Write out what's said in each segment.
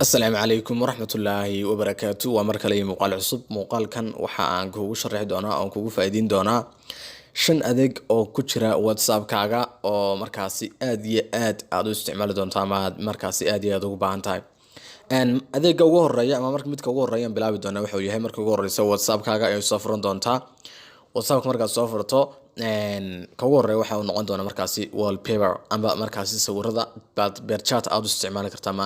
Asalaamu calaykum waraxmatullaahi wabarakaatu. Waa mar kale iyo muuqaal cusub. Muuqaalkan waxa aan kugu sharixi doonaa oon kugu faa'iideyn doonaa shan adeeg oo ku jira WhatsAppkaaga oo markaasi aad iyo aad aad u isticmaali doonto ama aad markaasi aad iyo aad ugu baahan tahay. Adeega ugu horeeya ama marka midka ugu horeeya aan bilaabi doonaa wuxuu yahay, marka ugu horeysa WhatsAppkaaga ayay soo furan doontaa. WhatsAppka markaad soo furto, ka ugu horeeya waxa uu noqon doonaa markaasi wallpaper ama markaasi sawirada baad per chat aad u isticmaali karta, ama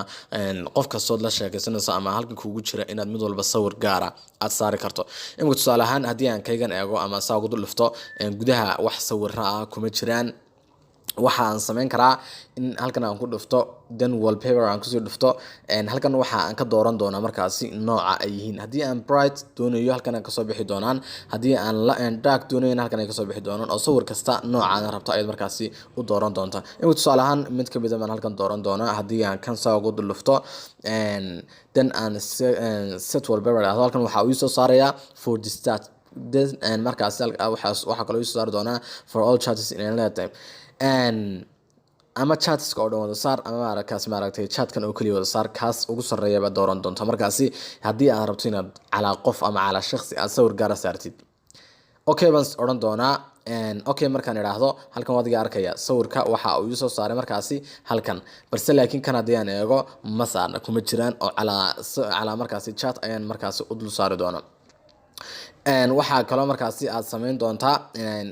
qof kastood la sheekaysanayso ama halkan kugu jira inaad mid walba sawir gaara aad saari karto. Imika tusaale ahaan, haddii aan kaygan eego ama saa ugu dul dhufto, gudaha wax sawira ah kuma jiraan. Waxa aan sameyn karaa in halkan aan ku dhufto, then wallpaper aan kusii dhufto. Halkan waxa aan ka dooran doonaa markaasi nooca ay yihiin. Haddii aan bright doonayo, halkan ay kasoo bixi doonaan. Haddii aan dark doonayona, halkan ay kasoo bixi doonaan. Oo sawir kasta nooca aad rabto ayaad markaasi u dooran doontaa. Imika tusaale ahaan, mid kamid a baan halkan dooran doonaa. Haddii aan kan saa ugu dul dhufto, then aan set wallpaper dhahdo, halkan waxa uu soo saarayaa for this chat. Then markaasi waxaa kaloo ii soo saari doonaa for all chats in lifetime, ama chatska oo dhan wada saar, ama markaas maaragtay chatkan oo keliya wada saar. Kaas ugu sarreeya baad dooran doonta markaasi haddii aad rabto inaad calaa qof ama calaa shakhsi aad sawir gaara saartid. Okay baan odhan doonaa. Okay markaan idhaahdo, halkan waad iga arkaya, sawirka waxa uu ii soo saaray markaasi halkan. Balse laakiin kan haddii aan eego, ma saarna, kuma jiraan, oo calaa markaasi chat ayaan markaasi u dul saari doonaa. Waxaa kaloo markaasi aad sameyn doontaa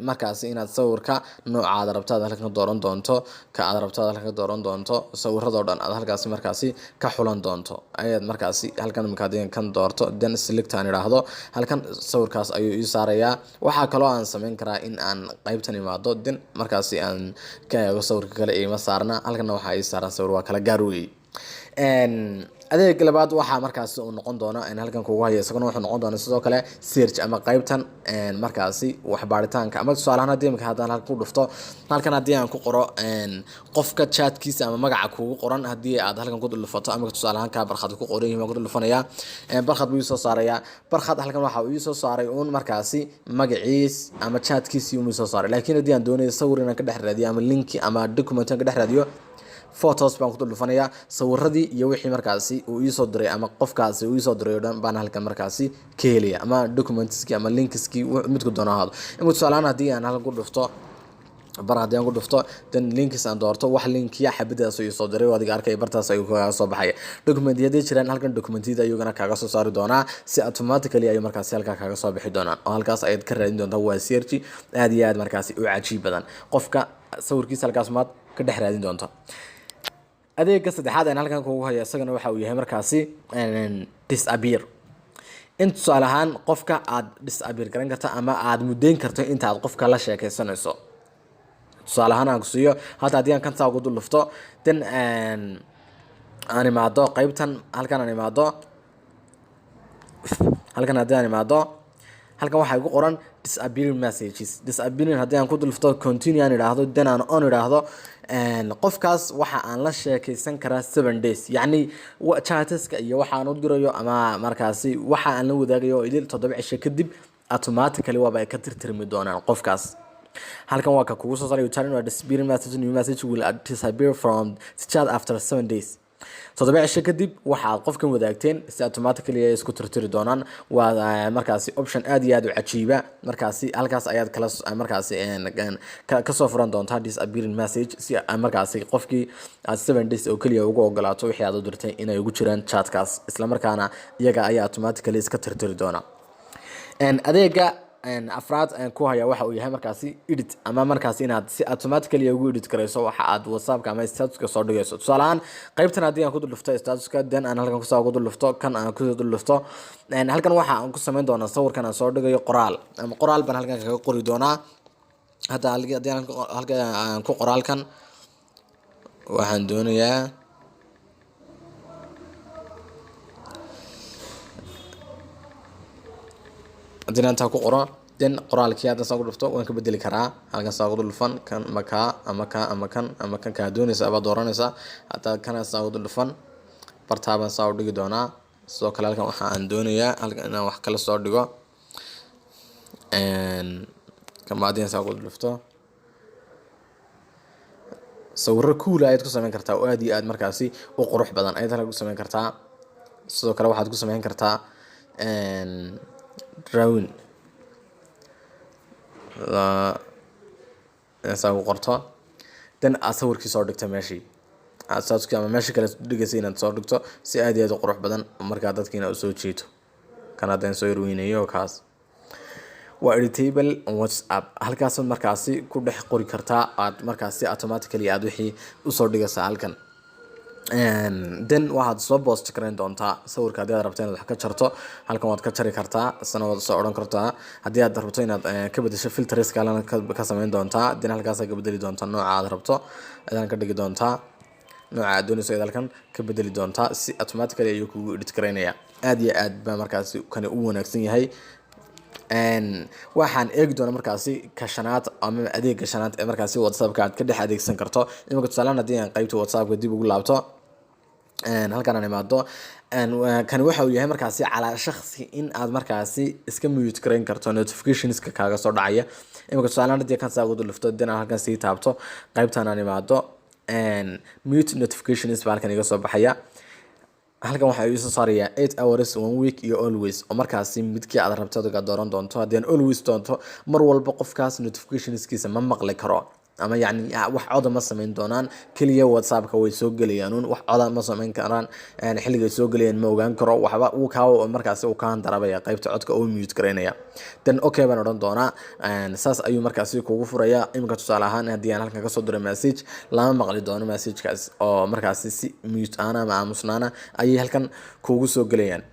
markaasi inaad sawirka nooca aad rabto aad halkan ka dooran doonto, ka aad rabto aad halkan ka dooran doonto, sawiradoo dhan aad halkaasi markaasi ka xulan doonto ayaad markaasi halkan. Imika haddii kan doorto, then select aan idhaahdo, halkan sawirkaas ayuu ii saarayaa. Waxaa kaloo aan sameyn karaa in aan qeybtan imaado, then markaasi aan ka eego sawirka kale. Iima saarna, halkanna waxaa ii saaran sawir, waa kala gaar wey. Adeega labaad waxaa markaasi uu noqon doona in halkan kugu hayo, isaguna wuxuu noqon doona sidoo kale search ama qeybtan markaasi waxbaaritaanka. Ama tusaale ahaan, haddii imika haddaan halkan ku dhufto, halkan haddii aan ku qoro qofka chatkiisa ama magaca kugu qoran, haddii aad halkan ku dhufato, ama tusaale ahaan kaa Barkhad ku qoran yihiin waan ku dhufanayaa, Barkhad buu ii soo saarayaa. Barkhad halkan waxa uu ii soo saaray uun markaasi magaciis ama chatkiisii uu soo saaray. Laakiin haddii aan doonayo sawir inaan ka dhex raadiyo ama linki ama document aan ka dhex raadiyo, photos baan ku dul dhufanayaa. Sawiradii iyo wixii markaasi uu iisoo diray ama qofkaasi uu iisoo diray oo dhan baan halkan markaasi ka helaya, ama documentskii ama linkskii, midku doono ahaado. Imika tusaale ahaan, haddii aan halkan ku dhufto bar, haddii aan ku dhufto, then links aan doorto, wax linkiya xabadaas uu soo diray adiga arkay, bartaas ayuu kaga soo baxaya. Documentiyadii jiraan, halkan documentiyada ayugana kaaga soo saari doonaa. Si automatically ayuu markaasi halkaa kaaga soo bixi doonaan oo halkaas ayaad ka raadin doontaa. Waa search aad iyo aad markaasi u cajiib badan. Qofka sawirkiisa halkaas maad ka dhex raadin doonta. Adeega saddexaad aan halkan kugu hayo isagana waxa uu yahay markaasi disappear. In tusaale ahaan qofka aad disappear garan karto ama aad muddeyn karto inta aad qofka la sheekeysanayso. Tusaale ahaan aan ku siiyo, hadda haddii aan kan saa ugu dul dhufto, then aan imaado qeybtan, halkan aan imaado, halkan haddii aan imaado, halkan waxaa igu qoran disappearing messages. Disappearing haddii aan ku dulfto, continue aan idhaahdo, then aan on idhaahdo, qofkaas waxa aan la sheekeysan karaa 7 days. Yacni chataska iyo waxa aan u dirayo ama markaasi waxa aan la wadaagayo oo idil, 7 cisho kadib automatically waaba ay ka tirtirmi doonaan qofkaas. Halkan waa ka kugu soo saaray turn on disappearing message, new message will disappear from the chat after 7 days. 7 cisho kadib waxaad qofkan wadaagteen si automatically ay isku tirtiri doonaan. Waa markaasi option aad iyo aad u cajiiba. Markaasi halkaas ayaad kala markaasi kasoo furan doontaa disappearing message, si markaasi qofkii aad 7 days oo keliya ugu ogolaato wixii aad u dirtay inay ugu jiraan chatkaas, isla markaana iyaga ayaa automatically iska tirtiri doona. Adeega afraad aan ku haya waxa uu yahay markaasi edit, ama markaasi inaad si automatically ugu edit karayso waxa aad WhatsAppka ama statuska soo dhigayso. Tusaale ahaan, qaybtan haddii aan ku dul dhufto statuska, then aan halkan kusoo ugu dul dhufto, kan aan kusoo dul dhufto, halkan waxa aan ku samayn doonaa sawirkan aan soo dhigayo qoraal, ama qoraal baan halkan kaga qori doonaa. Hadda haddii aan halkan aan ku qoraalkan waxaan doonayaa, haddii intaa ku qoro, then qoraalkii hadda saa ku dhufto, waan ka bedeli karaa. Halkan saa ugu dhufan, kan ama kaa ama kaa ama kan ama kan kaa doonaysa baad dooranaysaa. Hadda kana saa ugu dhufan, bartaa baan saa u dhigi doonaa. Sidoo kale halkan waxa aan doonayaa halkan inaan wax kala soo dhigo. Kan ba haddii aan saa ugu dhufto, sawiro cool ayaad ku samayn kartaa oo aad iyo aad markaasi u qurux badan ayaad halkan ku samayn kartaa. Sidoo kale waxaad ku sameyn kartaa drawing, saa ku qorto, then aad sawirkii soo dhigto meeshii aad saas ama meesha kale dhigaysa inaad soo dhigto si aad iyo aad u qurux badan, markaa dadkiina u soo jiito. Kan haddaan soo yarweynayo, kaas waa editable WhatsApp. Halkaasaad markaasi ku dhex qori kartaa, aad markaasi automatically aad wixii usoo dhigaysaa halkan. Then waxaad soo post garayn doontaa sawirka. Haddii aad rabto inaad wax ka jarto, halkan waad ka jari kartaa, isna waad soo odhan kartaa. Haddii aad rabto inaad ka bedesho filters kalena, ka samayn doontaa. Then halkaasaa ka bedeli doontaa nooca aad rabto, ayaan ka dhigi doontaa nooca aad doonayso, ayaad halkan ka bedeli doontaa. Si automatically ayuu kugu edit garaynaya. Aad iyo aad baa markaasi kani u wanaagsan yahay. Waxaan eegi doonaa markaasi ka shanaad ama adeega shanaad ee markaasi WhatsAppka aad ka dhex adeegsan karto. Imika tusaalehan, haddii aan qeybta WhatsAppka dib ugu laabto, halkan aan imaado, kani waxa uu yahay markaasi calaa shakhsi in aad markaasi iska mute garayn karto notificationska kaaga soo dhacaya. Imika tusaalehan, haddii kan saa ugu dhufto, then aan halkan sii taabto, qeybtan aan imaado, mute notifications baa halkan iga soo baxaya. Halkan waxaa ii soo saarayaa 8 hours, one week iyo always, oo markaasi midkii aad rabto adiga dooran doonto. Haddii aan always doonto, mar walba qofkaas notificationskiisa ma maqli karo, ama yacni wax coda ma samayn doonaan. Keliya WhatsAppka way soo gelayaan un, wax coda ma samayn karaan. Xilligay soo gelayaan ma ogaan karo waxba. Uu kaa markaasi uu ka handarabaya qaybta codka oo mute garaynaya. Then okay baan odhan doonaa. Saas ayuu markaasi kugu furaya. Iminka tusaale ahaan, haddii aan halkan kasoo diro message, lama maqli doono messagekaas, oo markaasi si mute aana ama aamusnaana ayay halkan kugu soo gelayaan.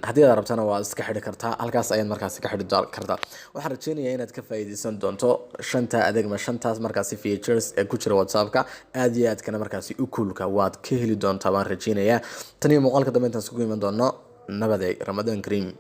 Haddii aad rabtana waad iska xidhi kartaa, halkaas ayaad markaasi ka xidhi kartaa. Waxaan rajeynayaa inaad ka faa'iideysan doonto shanta adeeg ma shantaas markaasi features ee ku jira WhatsAppka. Aad iyo aadkana markaasi u coolka waad ka heli doontaa baan rajeynayaa. Tan iyo muuqaalka dambe intaan iskugu iman doono, nabaday, Ramadaan kariim.